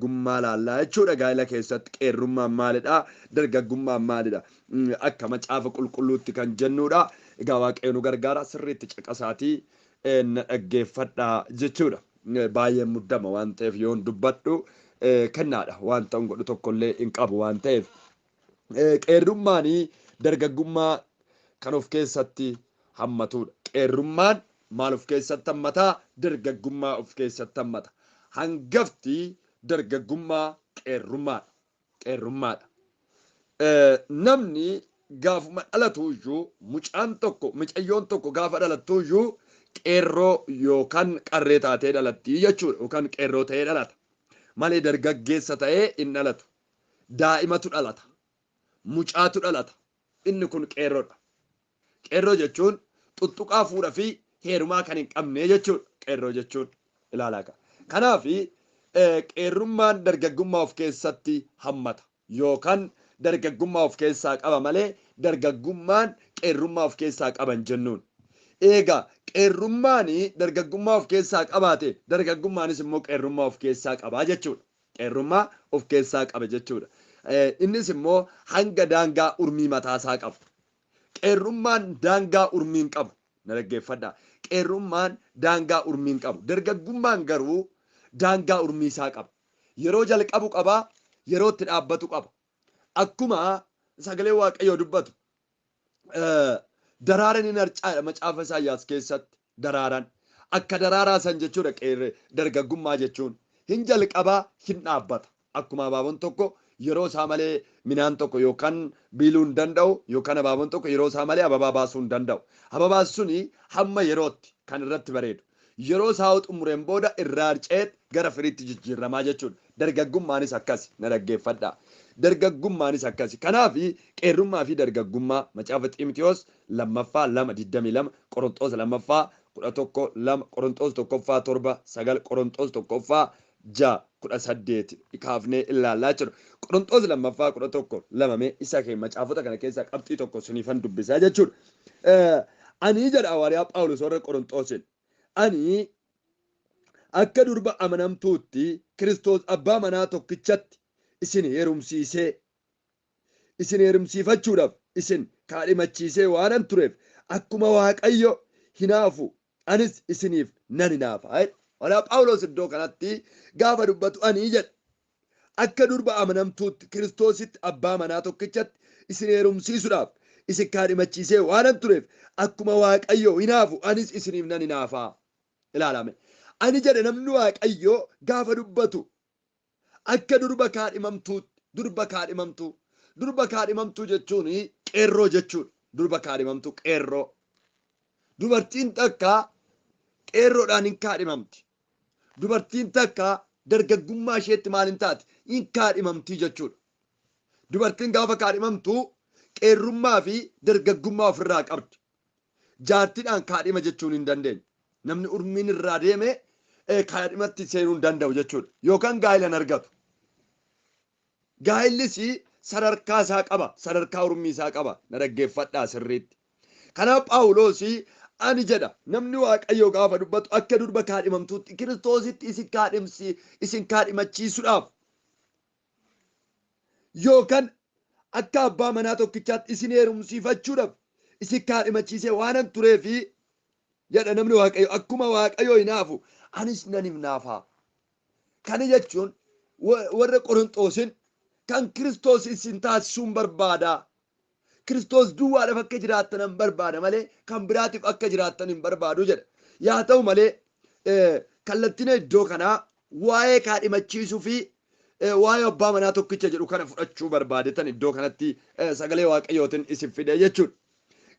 dargaggummaa laallaa jechuudha. Gaa'ela keessatti qeerrummaan maalidha? Dargaggummaan maalidha? Akka macaafa qulqulluutti kan jennuudha. Egaa Waaqayyo nu gargaara, sirriitti caqasaatii na dhaggeeffadhaa jechuudha. Baay'ee muddama waan ta'eef yoon dubbadhu kennaadha, waan ta'u godhu tokkollee hin qabu waan ta'eef. Qeerrummaan dargaggummaa kan of keessatti hammatudha. Qeerrummaan maal of keessatti hammataa? Dargaggummaa of keessatti hammata. Hangafti dargaggummaa qeerrummaadha. Qeerrummaadha. Namni gaafuma dhalatu iyyuu, mucaan tokko, mucayyoon tokko gaafa dhalattu iyyuu qeerroo yookaan qarree taatee dhalatti jechuudha, yookaan qeerroo ta'ee dhalata. Malee dargaggeessa ta'ee hin dhalatu. Daa'imatu dhalata. Mucaatu dhalata. Inni kun qeerroodha. Qeerroo jechuun tuttuqaa fuudha fi heerumaa kan hin qabne jechuudha. Qeerroo jechuun ilaalaa qaba. Kanaaf qeerrummaan dargaggummaa of keessatti hammata yookaan dargaggummaa of keessaa qaba malee dargaggummaan qeerrummaa of keessaa qaban jennuun. Egaa qeerrummaan dargaggummaa of keessaa qabaate, dargaggummaanis immoo qeerrummaa of keessaa qabaa jechuudha. Qeerrummaa of keessaa qaba jechuudha. Innis immoo hanga daangaa urmii mataasaa qaba. Qeerrummaan daangaa urmii hin qabu. Na dhaggeeffadhaa. Qeerrummaan daangaa urmii hin qabu. Dargaggummaan garuu daangaa urmii isaa qaba. Yeroo jalqabu qaba, yeroo itti dhaabbatu qaba. Akkuma sagalee Waaqayyoo dubbatu, daraaraan hin harcaadha macaafa Isaayyaas keessatti daraaraan. Akka daraaraa san jechuudha qeerree dargaggummaa jechuun. Hin jalqabaa, hin dhaabbata. Akkuma abaaboon tokko yeroo isaa malee midhaan tokko yookaan biiluu hin danda'u, yookaan abaaboon tokko yeroo isaa malee ababaa baasuu hin danda'u. Ababaan suni hamma yerootti kan irratti bareedu. Yeroo isaa xumureen booda irraa harca'ee gara firiitti jijjiiramaa jechuudha. Dargaggummaanis akkasi, na dhaggeeffadhaa. Dargaggummaanis akkasi. Kanaaf qeerrummaa fi dargaggummaa macaafa Xiimtiyoos lammaffaa 2:22, Qorontoos lammaffaa 11:2, Qorontoos tokkoffaa 7:9, Qorontoos tokkoffaa 6:18 kaafnee ilaallaa jechuudha. Qorontoos lammaffaa 11:2 mee isa kee macaafota kana keessaa qabxii tokko siniifan dubbisaa jechuudha. Ani jedha Hawaariyaa Phaawulos warra Qorontoosiin, ani akka durba amanamtuutti Kiristoos abbaa manaa tokkichatti isin heerumsiisee, isin heerumsiifachuudhaaf isin kaadhimachiisee waanan tureef, akkuma Waaqayyo hinaafu anis isiniif nan hinaafa. Hawaariyaa Phaawulos iddoo kanatti gaafa dubbatu, ani jedha akka durba amanamtuutti Kiristoositti abbaa manaa tokkichatti isin heerumsiisuudhaaf isin kaadhimachiisee waanan tureef, akkuma Waaqayyo hinaafu anis isiniif nan hinaafa. Ilaalame. Ani jedhe namni Waaqayyo gaafa dubbatu akka durba kaadhimamtuutti, durba kaadhimamtuu. Durba kaadhimamtuu jechuun qeerroo jechuudha. Durba kaadhimamtuu qeerroo. Dubartiin takka qeerroodhaan hin kaadhimamti. Dubartiin takka dargaggummaa isheetti maal hin taati? Hin kaadhimamtii jechuudha. Dubartiin gaafa kaadhimamtu qeerrummaa fi dargaggummaa ofirraa qabdi. Jaartiidhaan kaadhima jechuun hin dandeenyu. Namni urmiin irraa deeme kaadhimatti seenuu hin danda'u jechuudha. Yookaan gaa'ela hin argatu. Gaa'ellis sadarkaa isaa qaba. Sadarkaa urmii isaa qaba. Na dhaggeeffadhaa sirriitti. Kanaaf Phaawulos ani jedha namni Waaqayyoo gaafa dubbatu akka durba kaadhimamtuutti Kiristoositti isin kaadhimachiisuudhaaf yookaan akka abbaa manaa tokkichaatti isin heerumsiifachuudhaaf isin kaadhimachiisee waanan tureefi jedha namni Waaqayyo, akkuma Waaqayyo hinaafu anis nan hinaafa. Kana jechuun warra Qoronxoosin kan Kiristoos isin taasisuun barbaada. Kiristoos duwwaadhaaf akka jiraattan hin barbaada malee kan biraatiif akka jiraattan hin barbaadu jedha. Yaa ta'u malee kallattiin iddoo kanaa waa'ee kaadhimachiisuu fi waa'ee abbaa manaa tokkicha jedhu kana fudhachuu barbaadetan iddoo kanatti sagalee Waaqayyootiin isin fide jechuudha.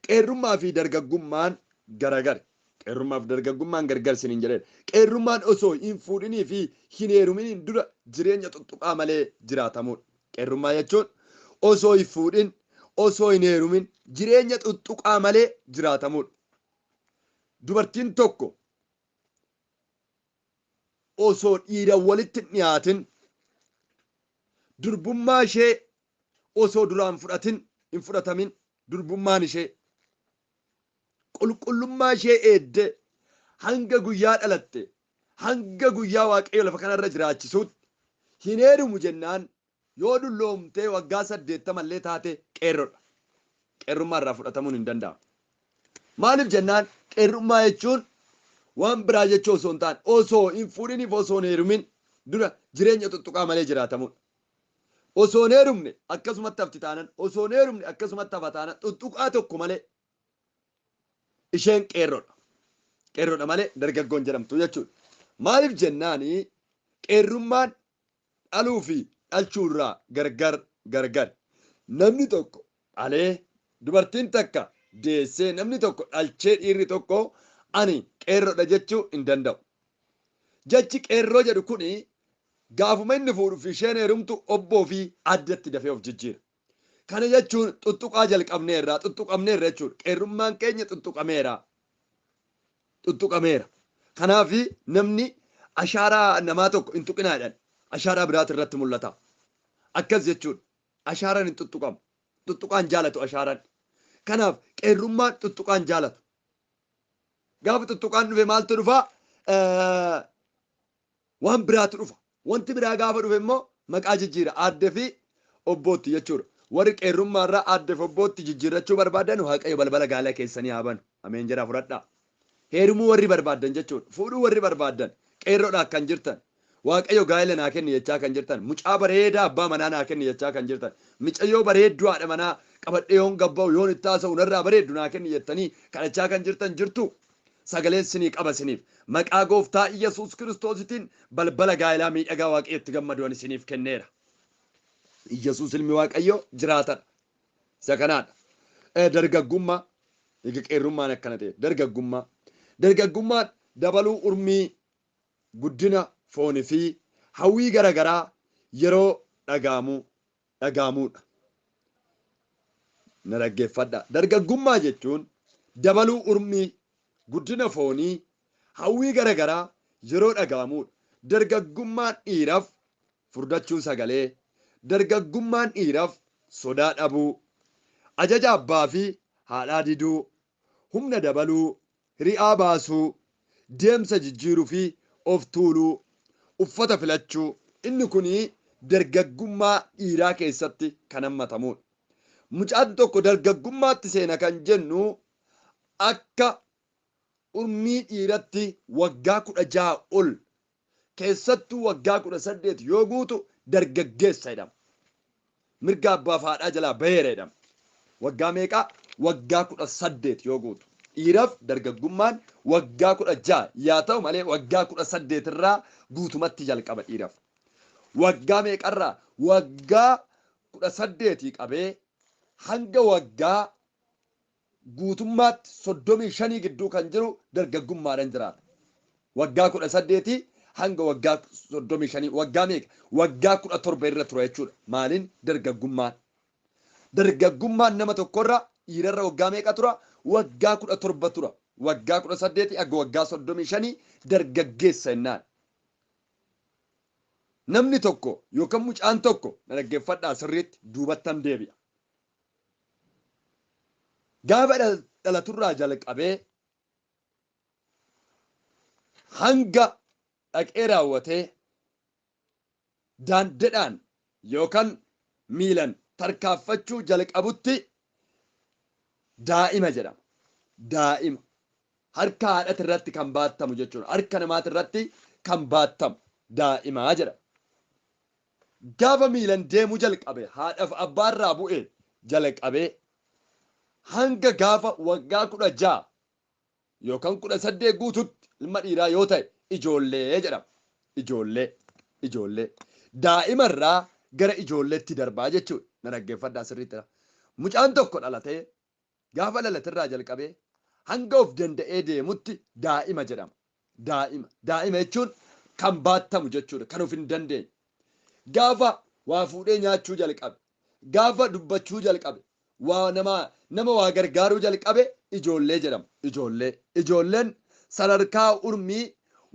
Qeerrummaa fi dargaggummaan garagari. Qeerrummaa fi dargaggummaan gargar isiniin jedheera. Qeerrummaan osoo hin fuudhinii fi hin heeruminiin dura jireenya tuttuqaa malee jiraatamudha. Qeerrummaa jechuun osoo hin fuudhin, osoo hin heerumin jireenya tuttuqaa malee jiraatamudha. Dubartiin tokko osoo dhiira walitti hin dhiyaatin, durbummaa ishee osoo duraan fudhatin, hin fudhatamin, durbummaan ishee qulqullummaa ishee eedde hanga guyyaa dhalatte, hanga guyyaa Waaqayyo lafa kanarra jiraachisuutti Hin heerumu jennaan yoo dulloomtee waggaa 80 illee taate qeerroodha. Qeerrummaa irraa fudhatamuun hin danda'amu. Maaliif jennaan qeerrummaa jechuun waan biraa jechuu osoo hin taane osoo hin fuudhiniif osoo hin heerumin dura jireenya tuttuqaa malee jiraatamudha. Osoo hin heerumne akkasumatti hafti taanan osoo hin heerumne akkasumatti hafa taanan tuttuqaa tokko malee isheen qeerroodha. Qeerroodha malee dargaggoon jedhamtu jechuudha. Maaliif jennaani qeerrummaan dhaluu fi dhalchuurraa gargar gargar. Namni tokko dhalee dubartiin takka deessee namni tokko dhalchee dhiirri tokko ani qeerroodha jechuu hin danda'u. Jechi qeerroo jedhu kuni gaafuma inni fuudhuuf isheen heerumtu obboo fi addatti dafee of jijjiira. Kana jechuun tuttuqaa jalqabneerra tuttuqamneerra jechuudha. Qeerrummaan keenya tuttuqameera. Tuttuqameera. Kanaaf namni ashaaraa namaa tokko hin tuqinaa jedhan ashaaraa biraati irratti mul'ata. Akkas jechuudha. Ashaaraan hin tuttuqamu. Tuttuqaan jaalatu ashaaraan. Kanaaf qeerrummaan tuttuqaan jaalatu. Gaafa tuttuqaan dhufe maaltu dhufaa? Waan biraatu dhufa. Wanti biraa gaafa dhufe immoo maqaa jijjiira. Aaddee fi obbootti jechuudha. Warri qeerrummaa irraa aaddee fi obbootti jijjiirrachuu barbaadan Waaqayyo balbala gaala keessanii haa banu. Ameen jedhaa fudhadhaa. Heerumuu warri barbaadan jechuudha. Fuudhuu warri barbaadan qeerroodhaaf kan jirtan. Waaqayyo gaa'ela naa kenni jechaa kan jirtan. Mucaa bareedaa abbaa manaa naa kenni jechaa kan jirtan. Micayyoo bareedduu haadha manaa qabadhee yoon gabba'u yoon itti haasa'u narraa bareeddu naa kenni jettanii kadhachaa kan jirtan jirtu. Sagaleen sinii qaba siniif. Maqaa gooftaa Iyyasuus Kiristoositiin balbala gaa'elaa miidhagaa Waaqayyotti gammadu ani siniif kenneera. Iyyasuus ilmi Waaqayyoo jiraatadha. Isa kanaadha. Dargaggummaa egaa qeerrummaan akkana ta'e dargaggummaa. Dargaggummaan dabaluu urmii guddina foonii fi hawwii garaagaraa yeroo dhaga'amuudha. Na dhaggeeffadha. Dargaggummaa jechuun dabaluu urmii guddina foonii hawwii garaagaraa yeroo dhaga'amuudha. Dargaggummaan dhiiraaf furdachuu sagalee, dargaggummaan dhiiraaf sodaa dhabuu, ajaja abbaa fi haadhaa diduu, humna dabaluu, ri'aa baasuu, deemsa jijjiiruu fi of tuuluu, uffata filachuu inni kun dargaggummaa dhiiraa keessatti kan hammatamudha. Mucaan tokko dargaggummaatti seena kan jennu akka urmii dhiiratti waggaa 16 ol keessattuu waggaa 18 yoo guutu dargaggeessa jedhama. Mirga abbaa fi haadhaa jalaa baheera jedhama. Waggaa meeqaa? Waggaa 18 yoo guutu. Dhiiraaf dargaggummaan waggaa 16 yaa ta'u malee waggaa 18 irraa guutumatti jalqaba dhiiraaf. Waggaa meeqarraa? Waggaa 18 qabee hanga waggaa guutummaatti 35 gidduu kan jiru dargaggummaadhaan jiraata. Waggaa 18 hanga waggaa 35 waggaa meeqa? Waggaa 17 irra tura jechuudha. Maaliin dargaggummaan? Dargaggummaan nama tokkorra dhiirarra waggaa meeqa tura? Waggaa 17 tura. Waggaa 18 hanga waggaa 35 dargaggeessa jennaan. Namni tokko yookaan mucaan tokko na dhaggeeffadhaa sirriitti duubattan deebi'a. Gaafa dhalaturraa jalqabee hanga dhaqee raawwatee daandeedhaan yookaan miilan tarkaanfachuu jalqabutti daa'ima jedhama. Daa'ima. Harka haadhati irratti kan baattamu jechuudha. Harka namaati irratti kan baattamu daa'imaa jedhama. Gaafa miilan deemuu jalqabe haadhaaf abbaarraa bu'ee jalqabee hanga gaafa waggaa 16 yookaan 18 guututti ilma dhiiraa yoo ta'e ijoollee jedhama. Ijoollee. Ijoollee. Daa'imarraa gara ijoolleetti darbaa jechuudha. Na dhaggeeffadhaa sirriitti. Mucaan tokko dhalatee gaafa dhalaterraa jalqabee hanga of danda'ee deemutti daa'ima jedhama. Daa'ima. Daa'ima jechuun kan baattamu jechuudha. Kan of hin dandeenye. Gaafa waa fuudhee nyaachuu jalqabe, gaafa dubbachuu jalqabe, waa nama waa gargaaruu jalqabe ijoollee jedhama. Ijoollee. Ijoolleen sadarkaa urmii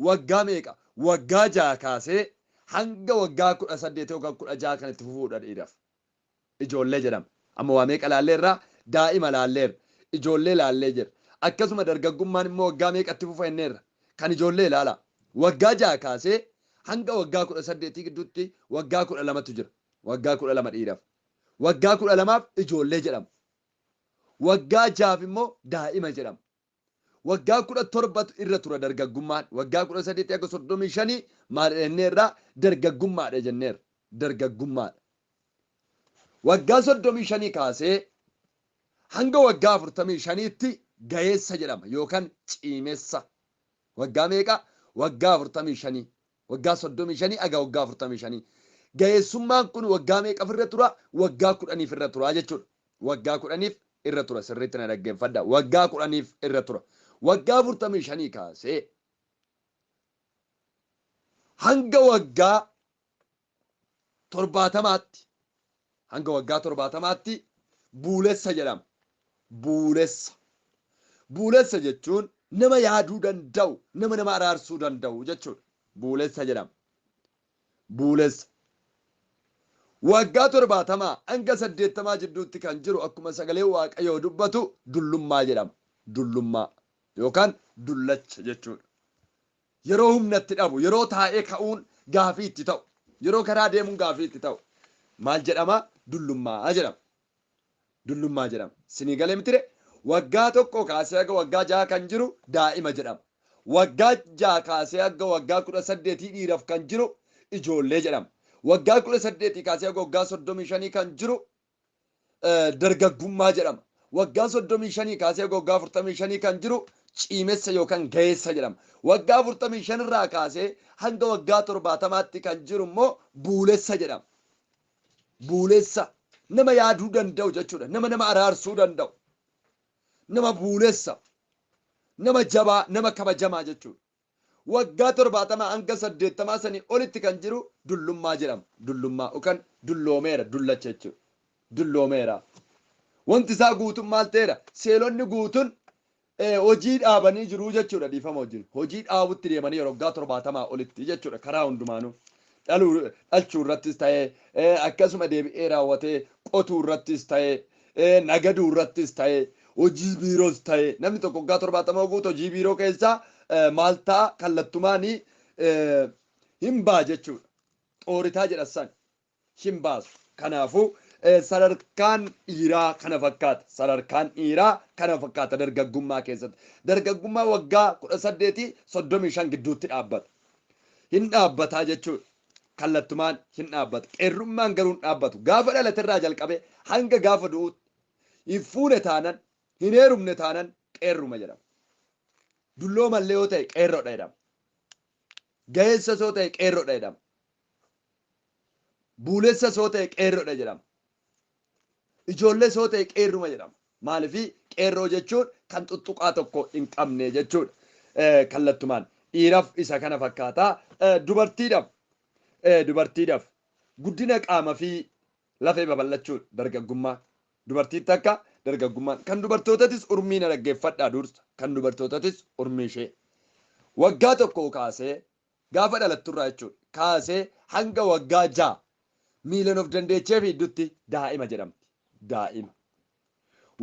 waggaa meeqa? Waggaa 6 kaasee hanga waggaa 18 yookaan 16 kan itti fufuudha dhiiraaf. Ijoollee jedhama. Amma waa meeqa laalleerraa? Daa'ima laalleerra. Ijoollee laallee jira. Akkasuma dargaggummaan immoo waggaa meeqatti fufa jenneerra? Kan ijoollee ilaala. Waggaa 6 kaasee hanga waggaa 18 gidduutti waggaa 12tu jira. Waggaa 12 dhiiraaf. Waggaa 12f ijoollee jedhama. Waggaa 6f immoo daa'ima jedhama. Waggaa 17tu irra tura dargaggummaan. Waggaa 18 hanga 35 maal jenneerra? Dargaggummaadha jenneerra. Dargaggummaadha. Waggaa 35 kaasee hanga waggaa 45tti gaheessa jedhama yookaan ciimessa. Waggaa meeqa? Waggaa 45. Waggaa 35 haga waggaa 45. Gaheessummaan kun waggaa meeqaf irra tura? Waggaa 10f irra tura jechuudha. Waggaa 10f irra tura, sirriitti na dhaggeeffadha. Waggaa 10f irra tura. Waggaa 45 kaasee hanga waggaa 70tti, hanga waggaa 70tti buulessa jedhama. Buulessa. Buulessa jechuun nama yaaduu danda'u, nama nama araarsuu danda'u jechuudha. Buulessa jedhama. Buulessa. Waggaa 70 hanga 80 jidduutti kan jiru akkuma sagalee Waaqayyoo dubbatu dullummaa jedhama. Dullummaa yookaan dullacha jechuudha. Yeroo humnatti dhabu, yeroo taa'ee ka'uun gaafii itti ta'u, yeroo karaa deemuun gaafii itti ta'u maal jedhama? Dullummaa jedhama. Dullummaa jedhama. Sinii galee mitire? Waggaa 1 kaasee haga waggaa 6 kan jiru daa'ima jedhama. Waggaa 6 kaasee haga waggaa 18 dhiiraaf kan jiru ijoollee jedhama. Waggaa 18 kaasee haga waggaa 35 kan jiru dargaggummaa jedhama. Waggaa 35 kaasee haga waggaa 45 kan jiru ciimessa yookaan gaheessa jedhama. Waggaa 45 irraa kaasee hanga waggaa 70tti kan jiru immoo buulessa jedhama. Buulessa nama yaaduu danda'u jechuudha. Nama nama araarsuu danda'u. Nama buulessa. Nama jabaa, nama kabajamaa jechuudha. Waggaa 70 hanga 80 sanii olitti kan jiru dullummaa jedhama. Dullummaa yookaan dulloomeera, dullacha jechuudha. Dulloomeera. Wanti isaa guutuun maal ta'eera? Seelonni guutuun hojii dhaabanii jiru jechuudha dhiifama wajjin. Hojii dhaabutti deemanii yeroo waggaa 70 olitti jechuudha karaa hundumaanuu. Dhalchuu irrattis ta'ee, akkasuma deebi'ee raawwatee qotuu irrattis ta'ee, nagaduu irrattis ta'ee, hojii biiroos ta'ee, namni tokko waggaa 70 guutu hojii biiroo keessaa maal ta'a? Kallattumaanii hin ba'a jechuudha. Xooritaa jedha san hin baasu. Kanaafuu sadarkaan dhiiraa kana fakkaata. Sadarkaan dhiiraa kana fakkaata dargaggummaa keessatti. Dargaggummaa waggaa 18 35 gidduutti dhaabbata. Hin dhaabbataa jechuudha. Kallattumaan hin dhaabbata. Qeerrummaan garuu hin dhaabbatu. Gaafa dhalaterraa jalqabee hanga gaafa du'uutti hin fuune taanan, hin heerumne taanan qeerruma jedhama. Dulloomallee yoo ta'e qeerroodha jedhama. Gaheessas yoo ta'e qeerroodha jedhama. Buulessas yoo ta'e qeerroodha jedhama. Ijoollees yoo ta'e qeerruma jedhama. Maaliifii qeerroo jechuun kan tuttuqaa tokko hin qabne jechuudha. Kallattumaan dhiiraaf isa kana fakkaata. Dubartiidhaaf guddina qaama fi lafee babal'achuudha dargaggummaa. Dubartiin takka dargaggummaan kan dubartootatis urmii na dhaggeeffadhaa dursa, kan dubartootatis urmii ishee waggaa 1 kaasee gaafa dhalatturraa jechuudha kaasee hanga waggaa 6 miilan of dandeechee fiiddutti daa'ima jedhamti. Daa'ima.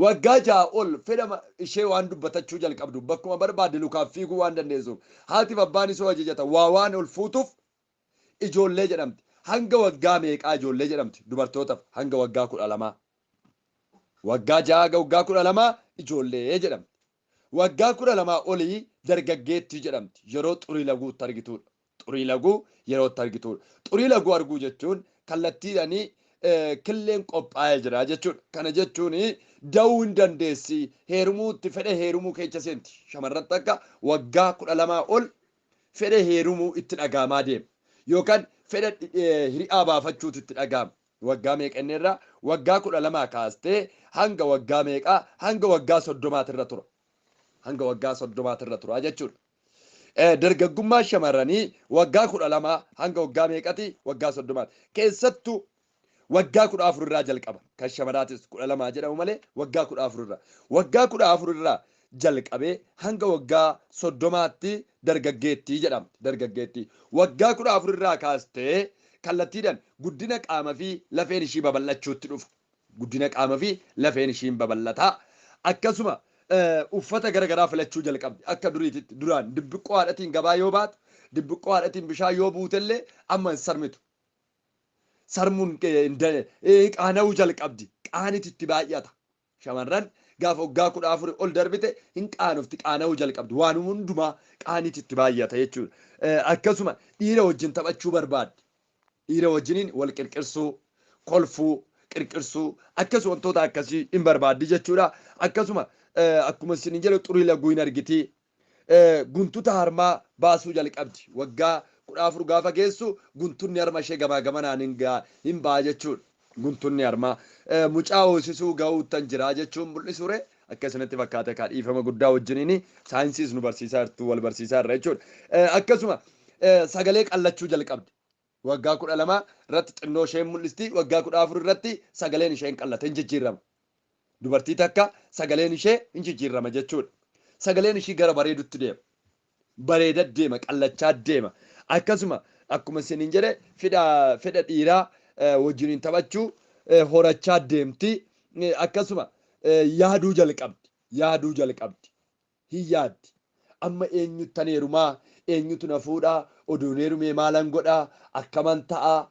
Waggaa 6 ol fedha ishee waan dubbatachuu jalqabdu, bakkuma barbaadde lukaaf fiiguu waan dandeessuuf, haatiif abbaan isoo ajajata waa waan ol fuutuuf ijoollee jedhamti. Hanga waggaa meeqaa ijoollee jedhamti dubartootaaf? Hanga waggaa 12. Waggaa 6 hanga waggaa 12 ijoollee jedhamti. Waggaa 12 olii dargaggeettii jedhamti. Yeroo xurii laguutti argituudha. Xurii laguu yerootti argituudha. Xurii laguu arguu jechuun kallattiidhaan killeen qophaa'ee jira jechuudha. Kana jechuun da'uu hin dandeessi. Heerumuutti fedha heerumuu keessa seenti. Shamarran takka waggaa 12 ol fedha heerumuu itti dhagaamaa deema. Yookaan fedha hiri'aa baafachuutu itti dhagaama. Waggaa meeqa inni irraa? Waggaa 12 kaastee hanga waggaa meeqaa? Hanga waggaa 30 irra tura. Hanga waggaa 30 irra tura jechuudha. Dargaggummaa shamarranii waggaa 12 hanga waggaa meeqati? Waggaa 30. Keessattuu waggaa 14 irraa jalqaba. Kan shamaraatis 12 jedhamu malee waggaa 14 irraa. Waggaa 14 irraa jalqabee hanga waggaa 30tti dargaggeettii jedhamti. Dargaggeettii. Waggaa 14 irraa kaastee kallattiidhaan guddina qaama fi lafeen ishii babal'achuutti dhufa. Guddina qaama fi lafeen ishiin babal'ataa. Akkasuma uffata garagaraa filachuu jalqabdi. Akka duriititti duraan dibbiqqoo haadhatiin gabaa yoo baatu, Dibbiqqoo haadhatiin bishaan yoo buutellee amma hin sarmitu. Sarmuun qaana'uu jalqabdi. Qaanitu itti baay'ata. Shamarran gaafa waggaa 14 ol darbite hin qaanofti, qaana'uu jalqabdi. Waan hundumaa qaanitu itti baay'ata jechuudha. Akkasuma dhiira wajjin taphachuu barbaaddi. Dhiira wajjiniin wal qirqirsuu, kolfuu, qirqirsuu, akkasuma wantoota akkasii hin barbaaddi jechuudha. Akkasuma akkuma isin jedhu xurii laguu hin argiti. Guntuta harmaa baasuu jalqabdi. Waggaa 14 gaafa geessu guntunni harma ishee gamaa gamanaan hin ba'a jechuudha. Guntunni harmaa mucaa hoosisuu ga'uuttan jira jechuun mul'isure akkasumatti fakkaata kaa dhiifama guddaa wajjiniin saayinsiis nu barsiisaa jirtu wal barsiisaa irra jechuudha. Akkasuma sagalee qallachuu jalqabdi. Waggaa 12 irratti xinnoo isheen mul'isti. Waggaa 14 irratti sagaleen isheen qallate hin jijjiirama. Dubartii takka sagaleen ishee hin jijjiirama jechuudha. Sagaleen ishii gara bareedutti deema. Bareeda deema, qallachaa deema. Akkasuma akkuma isiniin jedhe fedha dhiiraa wajjiniin taphachuu horachaa deemti. Akkasuma yaaduu jalqabdi. Yaaduu jalqabdi. Hin yaaddi. Amma eenyuttan heerumaa? Eenyutu na fuudhaa? Oduun heerumee maalan godhaa? Akkaman ta'aa?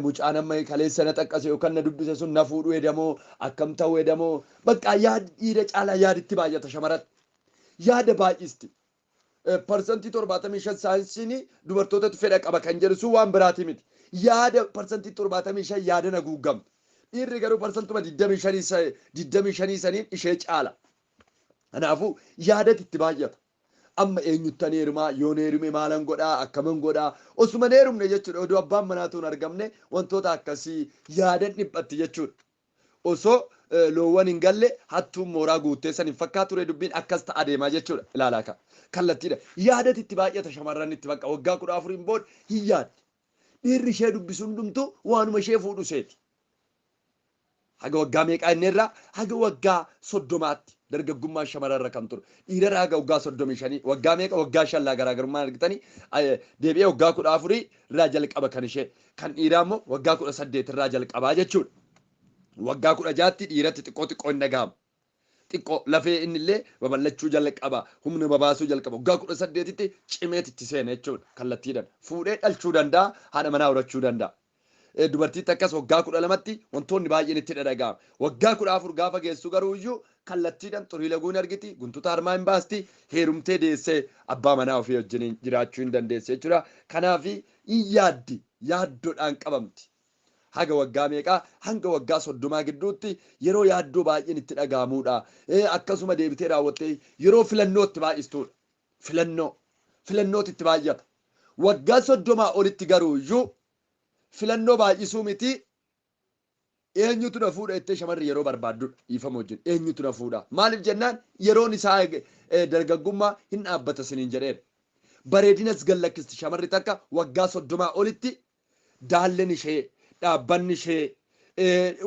Mucaan amma kaleessa na xaqqase yookaan na dubbise sun na fuudhu edamoo? Akkam ta'u edamoo? Bakka yaadi dhiira caalaa yaaditti baay'ata shamaratti. Yaada baay'isti. 75% saayinsiin dubartootatu fedha qaba kan jedhu sun waan biraati miti. Yaada 75% yaada na guugamte. Dhiirri garuu 25% saniin ishee caala. Kanaafuu yaadatti itti baay'ata. Amma eenyuttan heerumaa? Yoon heerume maalan godhaa? Akkaman godhaa? Osuma hin heerumne jechuudha. Oduu abbaan manaatu hin argamne wantoota akkasii yaadan dhiphatti jechuudha. Osoo loowwan hin galle hattuun mooraa guuttee san hin fakkaatu ture dubbiin akkas ta'a deemaa jechuudha. Ilaalaa ka. Kallattiidha. Yaadatti itti baay'ata shamarran itti bakka waggaa 14 booda hin yaaddi. Dhiirri ishee dubbisu hundumtuu waanuma ishee fuudhu seeti. Haga waggaa meeqaa inni irraa haga waggaa 30tti dargaggummaan shamarrarra kan ture. Dhiirarra haga waggaa 35 waggaa meeqa waggaa 5 garaagarummaan argitanii deebi'ee waggaa 14 irraa jalqaba kan ishee. Kan dhiiraa immoo waggaa 18 irraa jalqabaa jechuudha. Waggaa 16tti dhiiratti xiqqoo xiqqoo hin dhaga'amu. Xiqqoo lafee inni illee babal'achuu jalqaba, humna babaasuu jalqaba. Waggaa 18tti cimeet itti seena jechuudha kallattiidhaan. Fuudhee dhalchuu danda'a, haadha manaa horachuu danda'a. Dubartiitti akkas waggaa 12tti wantoonni baay'een itti dhadhaga'ama. Waggaa 14 gaafa geessu garuu iyyuu kallattiidhaan xurii laguu hin argiti, guntuta harmaa hin baasti, heerumtee deessee abbaa manaa ofii wajjiniin jiraachuu hin dandeesse jechuudha. Kanaaf hin yaaddi, yaaddoodhaan qabamti. Haga waggaa meeqaa hanga waggaa 30 gidduutti yeroo yaaddoo baay'een itti dhaga'amuudha. Akkasuma deebitee raawwattee yeroo filannootti baay'istuudha. Filannootti itti baay'ata. Waggaa 30 olitti garuu iyyuu filannoo baay'isuu miti eenyutu na fuudha jettee shamarri yeroo barbaaddudha. Dhiifama wajjin eenyutu na fuudha. Maaliif jennaan yeroon isaa dargaggummaa hin dhaabbata isiniin jedheera. Bareedinas gallakkisti shamarri takka waggaa 30 olitti daalleen ishee, dhaabbanni ishee,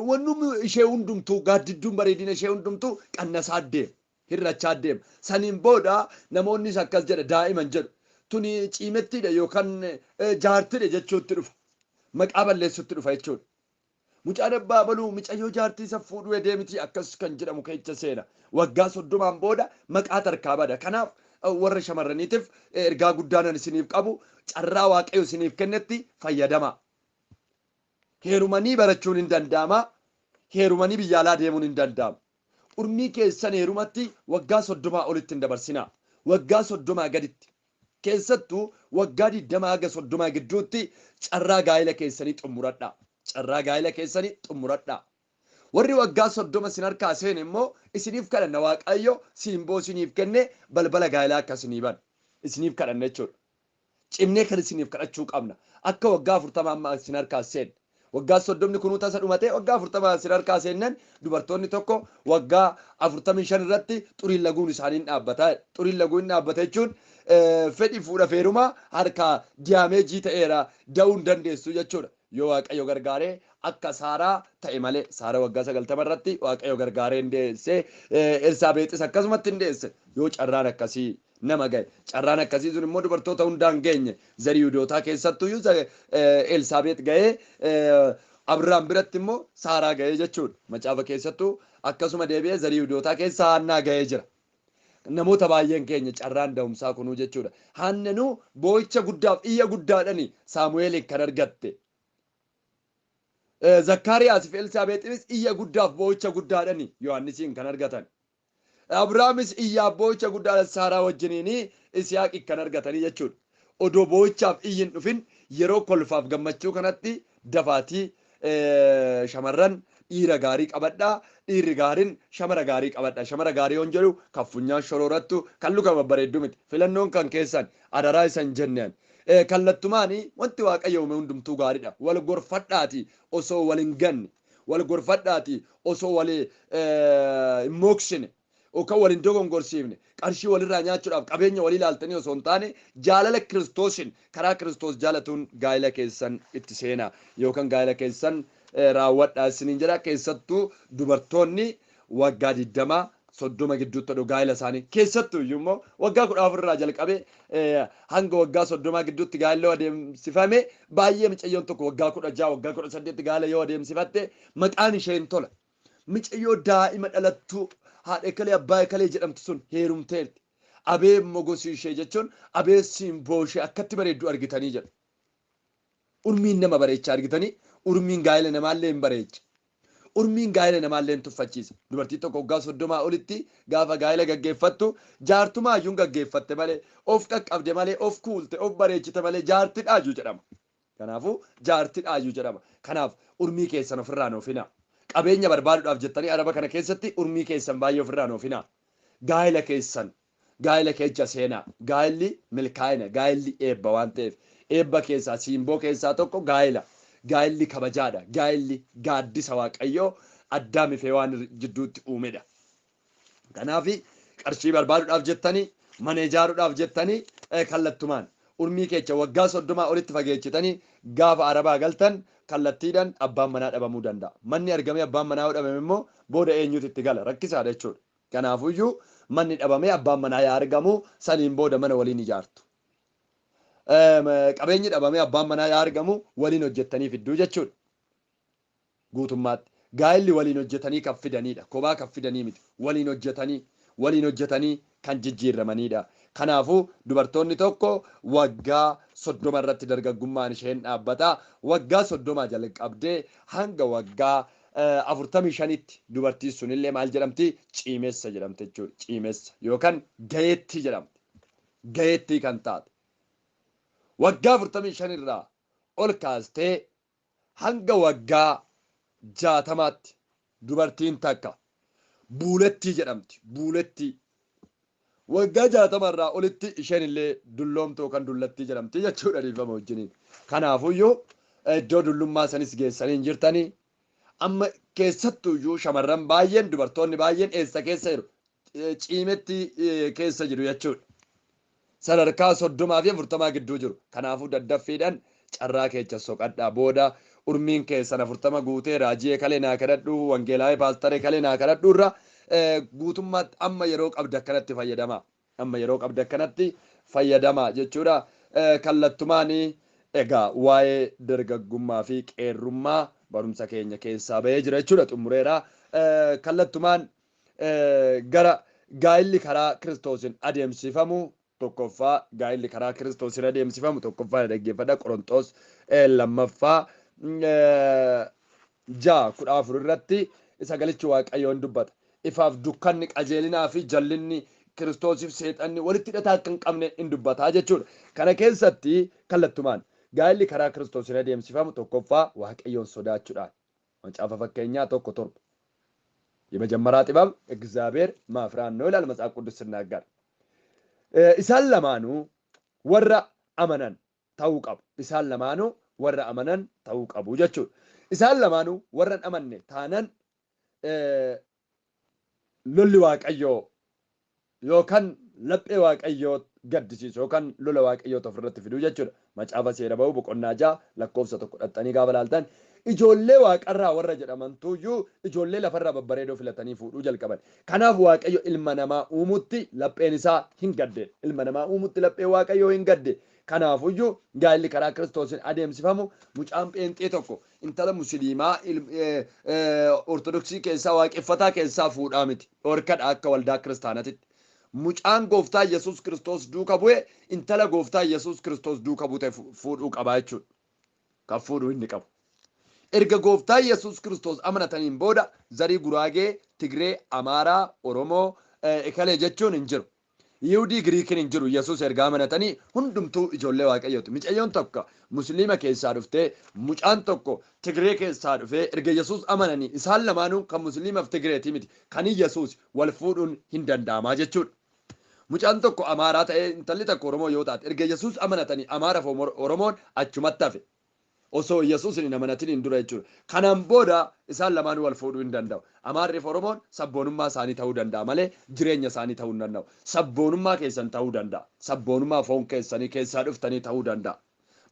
wannummi ishee hundumtuu gaaddidduun bareedina ishee hundumtuu qannasaa deema. Hir'achaa deema. Saniin booda namoonnis akkas jedha daa'iman jedhu. Tuni ciimettiidha yookaan jaartidha jechuutti dhufa. Maqaa balleessutti dhufa jechuudha. Mucaan abbaa baluu micayyoo jaartii isa fuudhuu edee miti akkas kan jedhamu keessa seena. Waggaa 30 booda maqaa tarkaa bada. Kanaaf warra shamarraniitiif ergaa guddaa nan isiniif qabu carraa Waaqayyo isiniif kennetti fayyadama. Heerumanii barachuun hin danda'ama. Heerumanii biyya alaa deemuun hin danda'amu. Urmii keessan heerumatti waggaa 30 olitti hin dabarsinaa. Waggaa 30 gaditti. Keessattuu waggaa 20 haga 30 gidduutti carraa gaa'ela keessanii xumuradhaa. Carraa gaa'ela keessanii xumuradhaa. Warri waggaa 30 isin harkaa seene immoo isiniif kadhanna Waaqayyo simboo isiniif kenne balbala gaa'elaa akka isinii banu. Isiniif kadhanna jechuudha. Cimnee kan isiniif kadhachuu qabna. Akka waggaa 40 amma isin harkaa seenne. Waggaa 30 kunuu tasa dhumatee waggaa 40 isin harkaa seennan dubartoonni tokko waggaa 45 irratti xuriin laguun isaanii hin dhaabbata. Xuriin laguun hin dhaabbata jechuun fedhi fuudha feerumaa harkaa diyaameejii ta'eera da'uu hin dandeessu jechuudha. Yoo Waaqayyo gargaaree akka Saaraa ta'e malee Saaraa waggaa 90 irratti Waaqayyo gargaaree hin deesse. Elsaabeexis akkasumatti hin deesse. Yoo carraan akkasii nama ga'e. Carraan akkasii sun immoo dubartoota hundaan geenye. Zarii Yihudootaa keessattuyyuu Elsaabeex ga'ee Abrahaam biratti immoo Saaraa ga'ee jechuudha. Macaafa keessattuu akkasuma deebi'ee zarii Yihudootaa keessa Haannaa ga'ee jira. Namoota baay'een keenya carraan da'umsaa kunuu jechuudha. Haannanuu boo'icha guddaaf iyya guddaadhani Saamu'eelin kan argatte. Zakkaariyaas fi Elsaabeexinis iyya guddaaf boo'icha guddaadhani Yohaannisiin kan argatan. Abrahaamis iyyaaf boo'icha guddaadhaan Saaraa wajjiniin Isihaaqi kan argatanii jechuudha. Odoo boo'ichaaf iyyi hin dhufin yeroo kolfaaf gammachuu kanatti dafaatii shamarran dhiira gaarii qabadhaa, dhiirri gaariin shamara gaarii qabadhaa. Shamara gaarii yoon jedhu kan funyaan shoroorattu, kan luka babbareeddu miti. Filannoon kan keessan adaraa isa hin jenneen. Kallattumaan wanti Waaqayyo uume hundumtuu gaariidha. Wal gorfadhaati osoo wal hin ganne, wal gorfadhaati osoo wal hin mooksine, yookaan wal hin dogongorsiifne, qarshii walirraa nyaachuudhaaf qabeenya walii ilaaltanii osoo hin taane jaalala Kiristoosin karaa Kiristoos jaalatuun gaa'ila keessan itti seenaa yookaan gaa'ila keessan raawwadhaa isiniin jedha. Keessattuu dubartoonni waggaa 20 30 gidduutti odoo gaa'ila isaanii, keessattuu iyyuu immoo waggaa 14 irraa jalqabee hanga waggaa 30 gidduutti gaa'ila yoo adeemsifame baay'ee, mucayyoon tokko waggaa 16 waggaa 18 gaa'ila yoo adeemsifatte maqaan ishee hin tola. Mucayyoo daa'ima dhalattuu haadha ekalee abbaa ekalee jedhamtu sun heerumteerti. Abee mogosii ishee jechuun abee simboo ishee akkatti bareeddu argitanii jedhu. Urmiin nama bareecha argitanii, urmiin gaa'ela namaallee hin bareecha. Urmiin gaa'ela namaallee hin tuffachiisa. Dubartii tokko waggaa 30 olitti gaafa gaa'ela gaggeeffattu jaartumaa iyyuu gaggeeffatte malee, of qaqqabde malee, of kuulte, of bareechite malee jaarti dhaayyuu jedhama. Kanaafuu jaarti dhaayyuu jedhama. Kanaaf urmii keessan ofirraa hin oofinaa. Qabeenya barbaaduudhaaf jettanii araba kana keessatti urmii keessan baay'ee ofirraa hin oofinaa. Gaa'ela keessan gaa'ela keessa seenaa. Gaa'elli milkaa'ina, gaa'elli eebba waan ta'eef, eebba keessaa simboo keessaa tokko gaa'ela. Gaa'elli kabajaadha. Gaa'elli gaaddisa Waaqayyoo Addaamii fi Hewaan jidduutti uumedha. Kanaaf qarshii barbaaduudhaaf jettanii, mana ijaaruudhaaf jettanii kallattumaan urmii keessa waggaa 30 olitti fageechitanii gaafa arabaa galtan kallattiidhaan abbaan manaa dhabamuu danda'a. Manni argamee abbaan manaa yoo dhabame immoo booda eenyutu itti gala? Rakkisaadha jechuudha. Kanaafuyyuu manni dhabamee abbaan manaa yaa argamu, saniin booda mana waliin ijaartu. Qabeenyi dhabamee abbaan manaa yaa argamu, waliin hojjettanii fidduu jechuudha. Guutummaatti gaa'elli waliin hojjetanii kan fidanidha. Kophaa kan fidanii miti. Waliin hojjetanii, waliin hojjetanii kan jijjiirramanidha. Kanaafuu dubartoonni tokko waggaa 30 irratti dargaggummaan isheen dhaabbata. Waggaa 30 jalqabdee hanga waggaa 45tti dubartiin sunillee maal jedhamti? Ciimessa jedhamte jechuudha. Ciimessa yookaan gaheettii jedhamti. Gaheettii kan taate. Waggaa 45 irraa ol kaastee hanga waggaa 60tti dubartiin takka buulettii jedhamti. Buulettii. Waggaa 60 irraa olitti isheen illee dulloomtuu yookaan dullattii jedhamti jechuudha dhiifama wajjiniin. Kanaafuyyuu iddoo dullummaa sanis geessanii hin jirtanii. Amma keessattuyyuu shamarran baay'een, dubartoonni baay'een eessa keessa jiru? Ciimetti keessa jiru jechuudha. Sadarkaa 30 fi 40 gidduu jiru. Kanaafuu daddaffiidhaan carraa keessa soqadhaa. Booda urmiin keessan 40 guutee raajii ekalee naa kadhadhu, wangeelaa'ee paastaree ekalee naa kadhadhu irra guutummaatti amma yeroo qabda akkanatti fayyadamaa. Amma yeroo qabda akkanatti fayyadamaa jechuudha. Kallattumaan egaa waa'ee dargaggummaa fi qeerrummaa barumsa keenya keessaa bahee jira jechuudha, xumureera. Kallattumaan gara gaa'illi karaa Kiristoosin adeemsifamu tokkoffaa, gaa'illi karaa Kiristoosin adeemsifamu tokkoffaa, dhaggeeffadha, Qorontoos lammaffaa 6:14 irratti sagalichi Waaqayyoon dubbata. Ifaaf dukkanni, qajeelinaa fi jallinni, Kiristoosiif seexanni walitti hidhataa akka hin qabne hin dubbataa jechuudha. Kana keessatti kallattumaan gaa'illi karaa Kiristoosin adeemsifamu tokkoffaa Waaqayyoon sodaachuudhaan. Macaafa Fakkeenyaa 1:7. የመጀመሪያ ጥበብ እግዚአብሔር መፍራት ነው ይላል መጽሐፍ ቅዱስ ሲናገር። Isaan lamaanuu warra amanan ta'uu qabu. Isaan lamaanuu warra amanan ta'uu qabu jechuudha. Isaan lamaanuu warra hin amanne taanan lolli Waaqayyoo yookaan laphee Waaqayyoo gaddisiisu yookaan lola Waaqayyoo ofirratti fiduu jechuudha. Macaafa Seera Ba'uu boqonnaa 6 lakkoofsa 1 dhaxxanii gaafa laaltan ijoollee waaqarraa warra jedhamantuyyuu ijoollee lafarraa babbareedoo filatanii fuudhuu jalqaban. Kanaaf Waaqayyo ilma namaa uumutti lapheen isaa hin gadde. Ilma namaa uumutti laphee Waaqayyoo hin gadde. Kanaafuyyuu gaa'illi karaa Kiristoosiin adeemsifamu mucaan pheenxee tokko intala musliimaa ortodoksii keessaa waaqeffataa keessaa fuudhaa miti. Dhorkadha akka waldaa kiristaanatitti. Mucaan gooftaa Yesuus Kiristoos duuka bu'e intala gooftaa Yesuus Kiristoos duuka buute fuudhuu qabaa jechuudha. Kan fuudhuu inni qabu. Erga gooftaa Yesuus Kiristoos amanataniin booda zarii Guraagee, Tigree, Amaaraa, Oromoo, Ekalee jechuun hin jiru. Yihudii Giriikiin hin jiru. Yesuus erga amanatanii hundumtuu ijoollee Waaqayyooti. Mucayyoon tokko Musliima keessaa dhuftee, mucaan tokko Tigree keessaa dhufee erga Yesuus amananii isaan lamaanuu kan Musliimaaf Tigreetii miti. Kan Yesuus wal fuudhuun hin danda'amaa jechuudha. Mucaan tokko Amaaraa ta'ee intalli tokko Oromoo yoo taate erga Yesuus amanatanii Amaaraaf Oromoon achumatti hafe. Osoo Yesuus hin amanatin hin dura jechuudha. Kanaan booda isaan lamaanuu wal fuudhuu hin danda'u. Amaarriif Oromoon sabboonummaa isaanii ta'uu danda'a malee jireenya isaanii ta'uu hin danda'u. Sabboonummaa keessan ta'uu danda'a. Sabboonummaa foon keessanii keessaa dhuftanii ta'uu danda'a.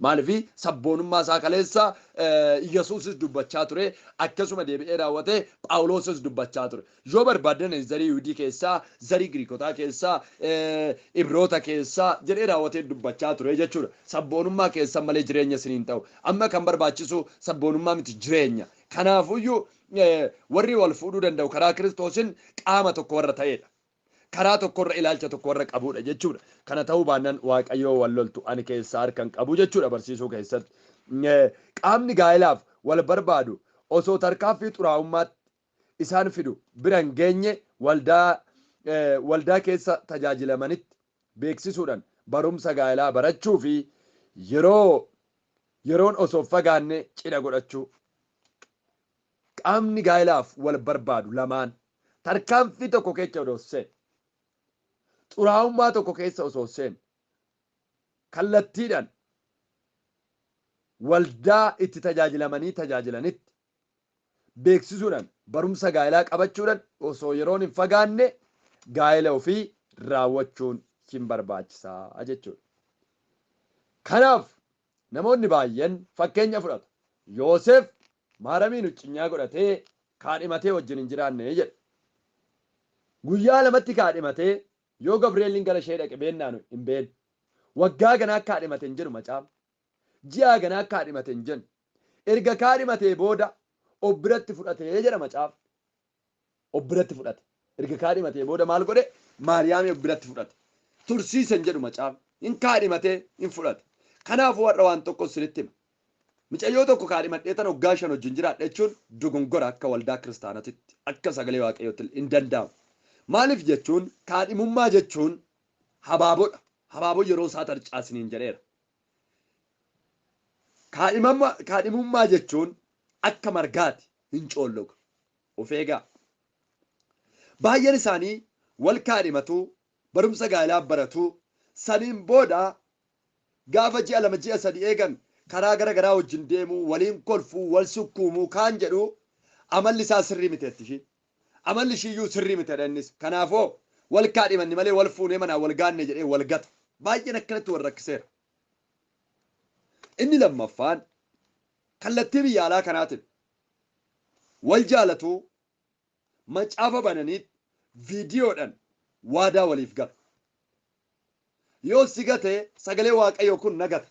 Maaliif sabboonummaa isaa kaleessa Yesuusis dubbachaa ture, akkasuma deebi'ee raawwatee Phaawulosis dubbachaa ture. Yoo barbaadan zarii Yihudii keessaa, zarii Giriikotaa keessaa, Ibroota keessaa jedhee raawwatee dubbachaa ture jechuudha. Sabboonummaa keessan malee jireenya isiniin ta'u. Amma kan barbaachisu sabboonummaa miti, jireenya. Kanaafuyyuu warri wal fuudhuu danda'u karaa Kiristoosin qaama tokko warra ta'edha. Karaa tokkorra ilaalcha tokko warra qabudha jechuudha. Kana ta'uu baannaan Waaqayyoo wal loltu, ani keessaa harkan qabu jechuudha barsiisuu keessatti. Qaamni gaa'ilaaf wal barbaadu osoo tarkaaffii xuraa'ummaatti isaan fidu bira hin geenye waldaa keessa tajaajilamanitti beeksisuudhaan barumsa gaa'ilaa barachuu fi yeroon osoo fagaanne cidha godhachuu. Qaamni gaa'ilaaf wal barbaadu lamaan tarkaanfii tokko keessa osoo seene, xuraa'ummaa tokko keessa osoo seene, kallattiidhaan waldaa itti tajaajilamanii tajaajilanitti beeksisuudhaan barumsa gaa'ilaa qabachuudhaan osoo yeroon hin fagaanne gaa'ila ofii raawwachuun hin barbaachisaa jechuudha. Kanaaf namoonni baay'een fakkeenya fudhatu. Yoosef Maaramiin uccinyaa godhatee kaadhimatee wajjin hin jiraanne jedha. Guyyaa lamatti kaadhimatee yoo Gabri'eelin gara ishee dhaqe beennaan hin beekne. Waggaa ganaa kaadhimate hin jedhu macaafa. Ji'a ganaa kaadhimate hin jennu. Erga kaadhimatee booda of biratti fudhatee jedha macaafa. Of biratti fudhate. Erga kaadhimatee booda maal godhe? Maariyaamii of biratti fudhate. Tursiise hin jedhu macaafa. Hin kaadhimatee hin fudhate. Kanaafuu warra waan tokko sinitti hima. Mucayyoo tokko kaadhimadhee tan waggaa 5 wajjin jiraadha jechuun dogongora akka waldaa kiristaanatitti, akka sagalee Waaqayyootti hin danda'amu. Maaliif jechuun kaadhimummaa jechuun habaaboodha. Habaaboo yeroo isaa tarcaasiniin jedheera. Kaadhimummaa jechuun akka margaati, hin coolloga. Of eegaa. Baay'een isaanii wal kaadhimatu, barumsa gaa'ilaa baratu, saniin booda gaafa ji'a 2 ji'a 3 eegan karaa gara garaa wajjin deemuu, waliin kolfuu, wal sukkuumuu kaan jedhu amalli isaa sirrii miti jetti ishiin. Amalli ishiiyyuu sirrii miti jedha innis. Kanaafoo wal kaadhimanni malee wal fuunee manaa wal gaanne jedhee wal gata. Baay'een akkanatti wal rakkiseera. Inni lammaffaan kallattii biyya alaa kanaatiin wal jaalatuu macaafa bananii viidiyoodhaan waadaa waliif galu. Yoo si gate sagalee Waaqayyoo kun na gata,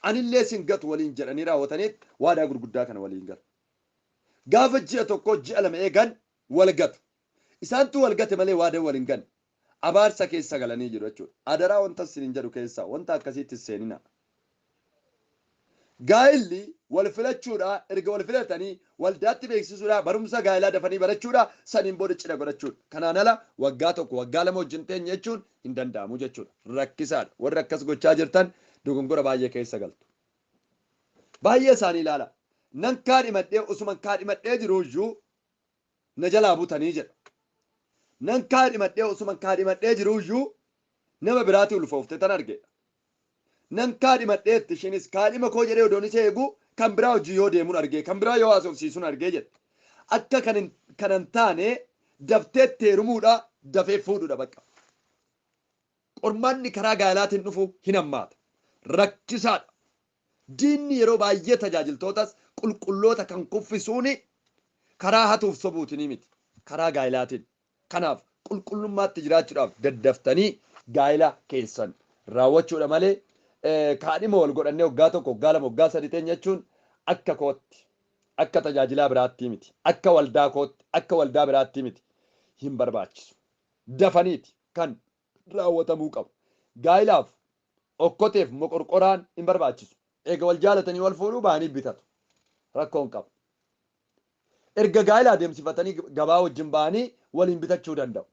anillee sin gatu waliin jedhanii raawwatanii waadaa gurguddaa kana waliin galu. Gaafa ji'a 1 ji'a 2 eegan wal gatu. Isaantu wal gate malee waadaa wal hin ganne. Abaarsa keessa galanii jiru jechuudha. Adaraa wanta isin jedhu keessaa wanta akkasiitti seenina. Gaa'illi wal filachuudha, erga wal filatanii waldaatti beeksisuudha, barumsa gaa'ilaa dafanii barachuudha, saniin booda cidha godhachuudha. Kanaan ala waggaa 1 waggaa 2 wajjin teenye jechuun hin danda'amu jechuudha. Rakkisaadha. Warri akkas gochaa jirtan dogongora baay'ee keessa galtu. Baay'ee isaanii ilaala. Nan kaadhimadhee osuman kaadhimadhee jiruuyyuu na jalaa butanii jedha. Nan kaadhimadhee osuman kaadhimadhee jiruuyyuu nama biraati ulfoofte tan argeedha. Nan kaadhimadheetti ishiinis kaadhima koo jedhee odoon isa eegu kan biraa hojii yoo deemuun argee, kan biraa yoo haasofsiisuun argee jedha. Akka kanan taane daftee heerumuudha, dafee fuudhuudha bakka. Qormaanni karaa gaa'ilaatiin dhufu hin hammaata. Rakkisaadha. Diinni yeroo baay'ee tajaajiltootas qulqulloota kan kuffisuuni karaa hatuuf sobuutiin miti. Karaa gaa'ilaatiin. Kanaaf qulqullummaatti jiraachuudhaaf daddaftanii gaa'ila keessan raawwachuudha malee kaadhima wal godhannee waggaa 1 waggaa 2 waggaa 3 teenya jechuun akka kootti, akka tajaajilaa biraatti miti, akka waldaa kootti, akka waldaa biraatti miti, hin barbaachisu. Dafaniiti kan raawwatamuu qabu. Gaa'ilaaf okkoteef moqorqoraan hin barbaachisu. Eega wal jaalatanii wal fuudhuu ba'anii bitatu. Rakkoon qabu. Erga gaa'ila adeemsifatanii gabaa wajjin ba'anii waliin bitachuu danda'u.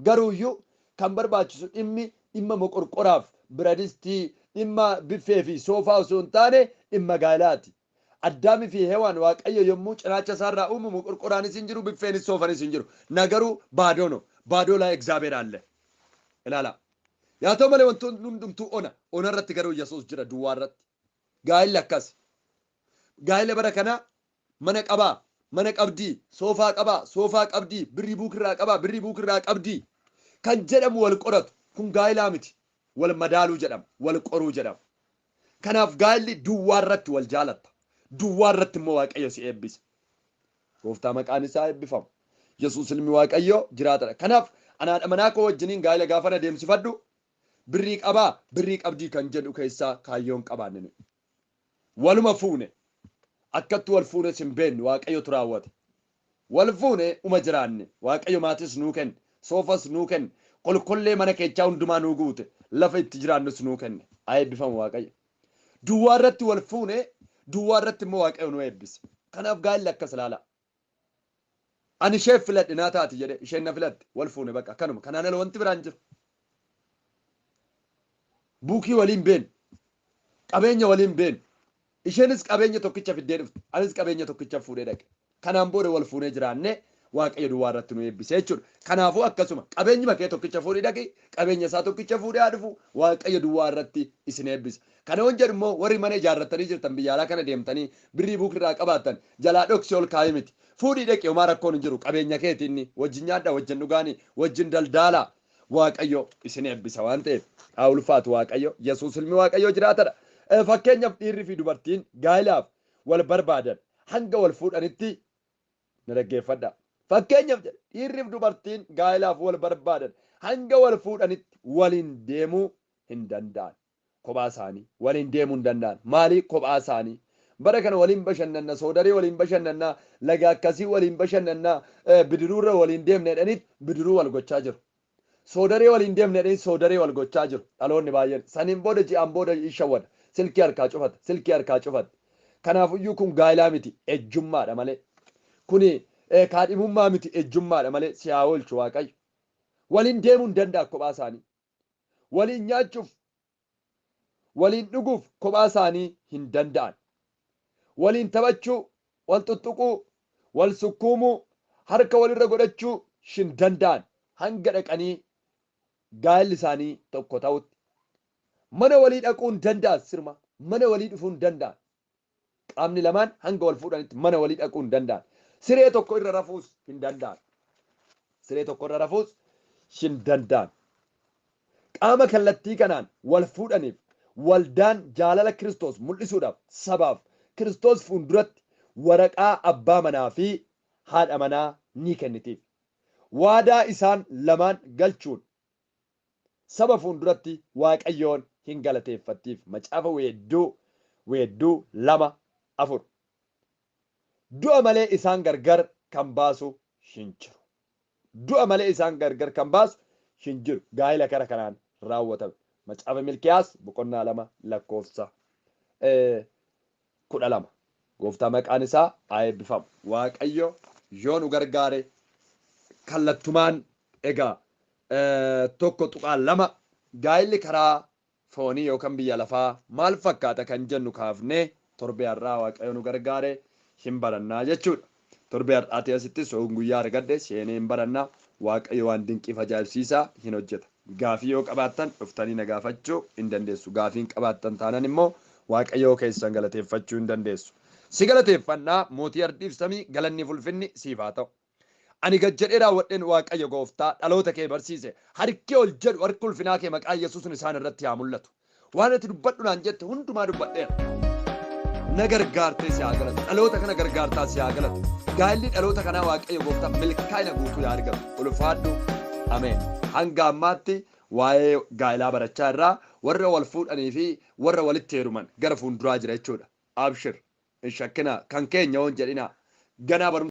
Garuuyyuu kan barbaachisu dhimmi dhimma moqorqoraaf biradistii dhimma biffee fi soofaa osoo hin taane dhimma gaa'ilaati. Addaamii fi Hewaan Waaqayyo yommuu cinaacha isaarraa uumu moqorqoraanis hin jiru, biffeenis soofanis hin jiru. Na garuu baadoo no. Baadoo laa Egzaabeer alle. Ilaala. Yaa ta'u malee wantoonni hundumtuu ona. Ona irratti garuu Yesuus jira duwwaa irratti. Gaa'illi akkas. Gaa'ila bara kanaa mana qabaa, mana qabdii, soofaa qabaa, soofaa qabdii, birrii buukirraa qabaa, birrii buukirraa qabdii kan jedhamu wal qoratu. Kun gaa'ilaa miti. Wal madaaluu jedhama. Wal qoruu jedhama. Kanaaf gaa'illi duwwaa irratti wal jaalatta. Duwwaa irratti immoo Waaqayyo si eebbisa. Gooftaa maqaan isaa eebbifamu. Yesuus ilmi Waaqayyoo jiraatadha. Kanaaf anaadha manaa koo wajjiniin gaa'ila gaafa adeemsifadhu birrii qabaa, birrii qabdii kan jedhu keessaa kaayyoon qabaanne nuyi. Waluma fuune. Akkatti wal fuunes hin beeknu, Waaqayyotu raawwate. Wal fuune uma jiraanne. Waaqayyo maatis nuu kenne. Soofas nuu kenne. Kolkollee mana keechaa hundumaa nuu guute. Lafa itti jiraannus nuu kenne. Haa eebbifamu Waaqayyo. Duwwaa irratti wal fuune, duwwaa irratti immoo Waaqayyo nu eebbise. Kanaaf gaa'illi akkas ilaala. Ani ishee filadhe naa taati jedhe, isheen na filatte, wal fuune bakka kanuma. Kanaan ala wanti biraan jiru. Buukii waliin beenu. Qabeenya waliin beenu. Isheenis qabeenya tokkicha fiddee dhufte. Anis qabeenya tokkicha fuudhee dhaqe. Kanaan booda wal fuunee jiraanne, Waaqayyo duwwaa irratti nu eebbise jechuudha. Kanaafuu akkasuma qabeenyi makee tokkicha fuudhee dhaqi, qabeenya isaa tokkicha fuudhee haa dhufu, Waaqayyo duwwaa irratti isin eebbisa. Kana yoon jedhu immoo warri mana ijaarrattanii jirtan biyya alaa kana deemtanii birrii buukirraa qabaattan jalaa dhoksi ol kaa'ii miti. Fuudhii dhaqi, homaa rakkoon hin jiru, qabeenya keeti inni, wajjin nyaadhaa, wajjin dhugaanii, wajjin daldaalaa. Waaqayyo isin eebbisa waan ta'eef haa ulfaatu Waaqayyo. Yesuus ilmi Waaqayyoo jiraatadha. Fakkeenyaaf dhiirri fi dubartiin gaa'ilaaf wal barbaadan hanga wal fuudhanitti na dhaggeeffadha. Fakkeenyaaf jedhe dhiirri fi dubartiin gaa'ilaaf wal barbaadan hanga wal fuudhanitti waliin deemuu hin danda'an. Kophaa isaanii waliin deemuu hin danda'an. Maali kophaa isaanii? Bara kana waliin bashannanna, soodaree waliin bashannanna, laga akkasii waliin bashannanna, bidiruurra waliin deemna jedhaniit bidiruu wal gochaa jiru. Soodaree waliin deemna jedhanii soodaree wal gochaa jiru dhaloonni baay'een. Saniin booda ji'aan booda hin shawwada. Silkii harkaa cufata. Silkii harkaa cufatti. Kanaafuyyuu kun gaa'ilaa miti, ejjummaadha malee. Kuni kaadhimummaa miti, ejjummaadha malee, si haa oolchu Waaqayyo. Waliin deemuu hin danda'an kophaa isaanii. Waliin nyaachuuf, waliin dhuguuf kophaa isaanii hin danda'an. Waliin taphachuu, wal tuttuquu, wal sukkuumuu, harka walirra godhachuu hin danda'an hanga dhaqanii gaa'elli isaanii tokko ta'utti. Mana walii dhaquu hin danda'an sirma. Mana walii dhufuu hin danda'an. Qaamni lamaan hanga wal fuudhanitti mana walii dhaquu hin danda'an. Siree tokko irra rafuus hin danda'an. Siree tokko irra rafuus hin danda'an. Qaama kallattii kanaan wal fuudhaniif waldaan jaalala Kiristoos mul'isuudhaaf sabaaf Kiristoos fuulduratti waraqaa abbaa manaa fi haadha manaa ni kennitiif. Waadaa isaan lamaan galchuun saba fuulduratti Waaqayyoon hin galateeffattiif. Macaafa Weedduu, Weedduu 2:4. Du'a malee isaan gargar kan baasu hin jiru. Du'a malee isaan gargar kan baasu hin jiru. Gaa'ila kara kanaan raawwatame. Macaafa Milkiyaas boqonnaa 2 lakkoofsa 12. Gooftaa maqaan isaa haa eebbifamu. Waaqayyo yoo nu gargaare kallattumaan egaa 1.2 gaa'illi karaa foonii yookaan biyya lafaa maal fakkaata kan jennu kaafnee torbee har'aa Waaqayyo nu gargaare hin barannaa jechuudha. Torbee har'aatii asittis hoon guyyaa argadhe seenee hin barannaa. Waaqayyo waan dinqiif ajaa'ibsiisaa hin hojjeta. Gaafii yoo qabaattan dhuftanii na gaafachuu hin dandeessu. Gaafiin qabaattan taanan immoo Waaqayyoo keessan galateeffachuu hin dandeessu. Si galateeffannaa mootii ardiif samii, galanni fulfinni siif haa ta'u. Ani gad jedhee raawwadheen Waaqayyo gooftaa dhaloota kee barsiise. Harki ol jedhu harki ulfinaa kee maqaa Yesuusin isaan irratti haa mul'atu. Waan ati dubbadhu naan jette hundumaa dubbadheera. Na gargaartee si haa galatu. Dhaloota kana gargaartaa si haa galatu. Gaa'illi dhaloota kanaa Waaqayyo gooftaa milkaa'ina guutuu yaa argatu. Ulfaadhu. Ameen. Hanga ammaatti waa'ee gaa'ilaa barachaa irraa warra wal fuudhanii fi warra walitti heeruman gara fuulduraa jira jechuudha. Abshir. Hin shakkinaa. Kan keenya hoon jedhinaa. Ganaa barumsa.